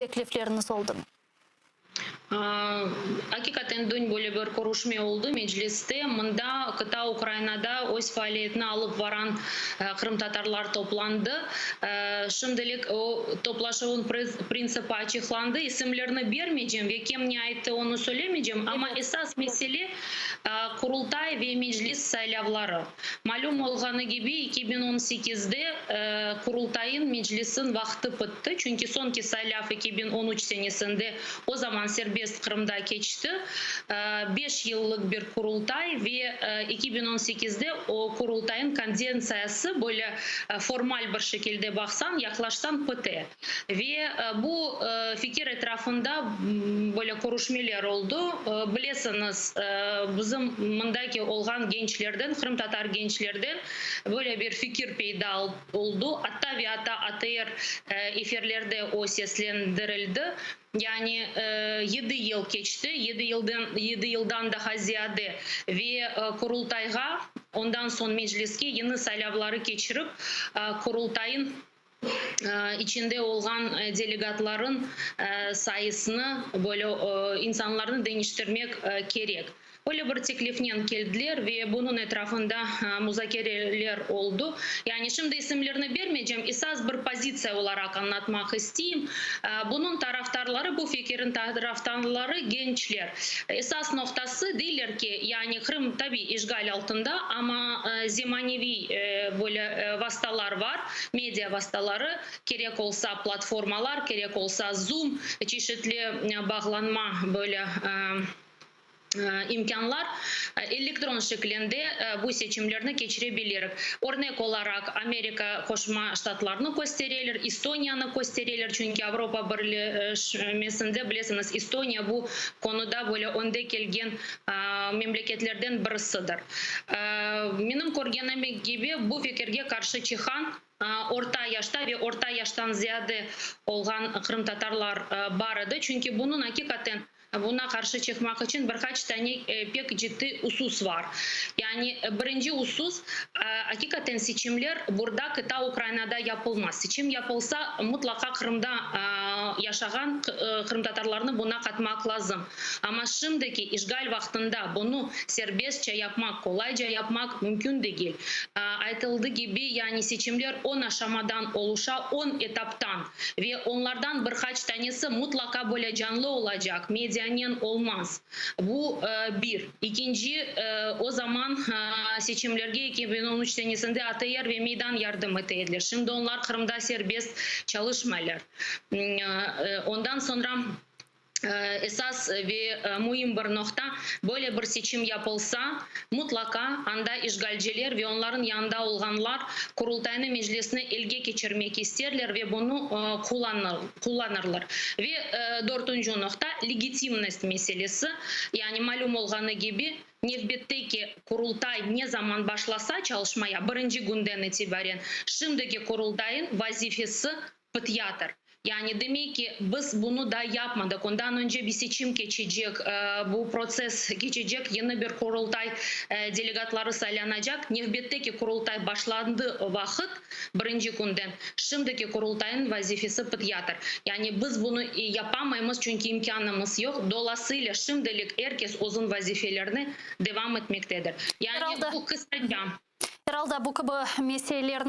Teklifleriñiz oldımı? Aqiqaten dün böyle bir körüşme oldı Mecliste. Mında qıta Ukrainada öz faaliyetini alıp varan qırımtatarlar toplandı. Şimdilik o toplaşuvıñ printsipi açıqlandı. İsimlerni bermeycem ve kim ne ayttı onı söylemeycem, amma esas mesele Qurultay ve Meclis saylavları. Malüm olğanı kibi, 2018de Qurultayıñ, Meclisiñ vaqtı pitti, çünki soñki saylav 2013 senesinde, o zaman serbest Qırımda keçti, beş yıllıq bir Qurultay ve 2018de o Qurultayıñ kondentsiyası, böyle formal bir şekilde baqsañ, yaqlaşsañ, pite. Ve bu fikir etrafında böyle körüşmeler oldı. Bilesiñiz, bizim mındaki olğan gençlerden, qırımtatar gençlerden böyle bir fikir peyda oldı, atta ve atta ATR efirlerde o seslendirildi. Yani yedi yıl keçti, yedi yıldan, yedi yıldan daha ziyade ve Qurultayğa, ondan soñ Mecliske yeñi saylavları keçirip, Qurultayıñ içinde olğan delegatların sayısını, böyle insanlarnı deñiştirmek kerek. Öyle bir teklifnen keldiler ve bunıñ etrafında muzakereler oldı. Yani şimdi isimlerni bermeycem, esas bir pozitsiya olaraq añlatmaq isteyim. Bunıñ tarafdarları, bu fikirin tarafdarları gençler. Esas noqtası, deyler ki, yani Qırım tabiy işğal altında, amma zemaneviy böyle vastalar bar, media vastaları, kerek olsa platformalar, kerek olsa Zoom, çeşitli bağlanma böyle imkânlar, elektron şeklinde bu seçimlerni keçirebilirik. Örnek olaraq Amerika Qoşma Ştatlarını köstereler, Estoniyanı köstereler, çünki Avropa Birleşmesinde, bilesiñiz, Estoniya bu konuda böyle önde kelgen memleketlerden birisidir. Menim körgenim kibi, bu fikirge qarşı çıqan orta yaşta ve orta yaştan ziyade olğan qırımtatarlar bar edi, çünki bunıñ aqiqaten buña qarşı çıqmaq içün bir qaç tane pek ciddiy usus bar. Yani birinci usus, aqiqaten seçimler burada, qıta Ukrainada yapılmaz. Seçim yapılsa, mutlaqa Qırımda yaşağan qırımtatarlarnı buña qatmaq lazım. Amma şimdiki işğal vaqtında bunı serbestçe yapmaq, qolayca yapmaq mümkün degil. Aytıldı kibi, yani seçimler on aşamadan oluşa, on etaptan ve onlardan bir qaç tanesi mutlaqa böyle canlı olacaq, medianen olmaz. Bu bir. İkinci, o zaman seçimlerge 2013 senesinde ATR ve Meydan yardım ete ediler. Şimdi onlar Qırımda serbest çalışmaylar. Ondan soñra esas ve müim bir noqta, böyle bir seçim yapılsa, mutlaqa anda işğalciler ve onlarnıñ yanında olğanlar Qurultaynı, Meclisni elge keçirmek isterler ve bunı qullanırlar. Ve dörtünci noqta, legitimnost meselesi, yani malüm olğanı kibi, nevbetteki Qurultay ne zaman başlasa çalışmaya, birinci künden itibaren şimdiki Qurultayın vazifesi pıtyadır. Yani demek ki, biz bunı da yapmadıq. Ondan önce bir seçim keçecek, bu protsess keçecek, yeni bir Qurultay delegatları saylanacaq. Nevbetteki Qurultay başlandı vaqıt, birinci künden, şimdiki Qurultayın vazifesi pıtyadır. Yani biz bunı yapamaymız, çünki imkânımız yoq. Dolayısıyla şimdilik er kes özüñ vazifelerini devam etmektedir. Yani bu qısaca. Herhalde bu kibi meselelerniñ.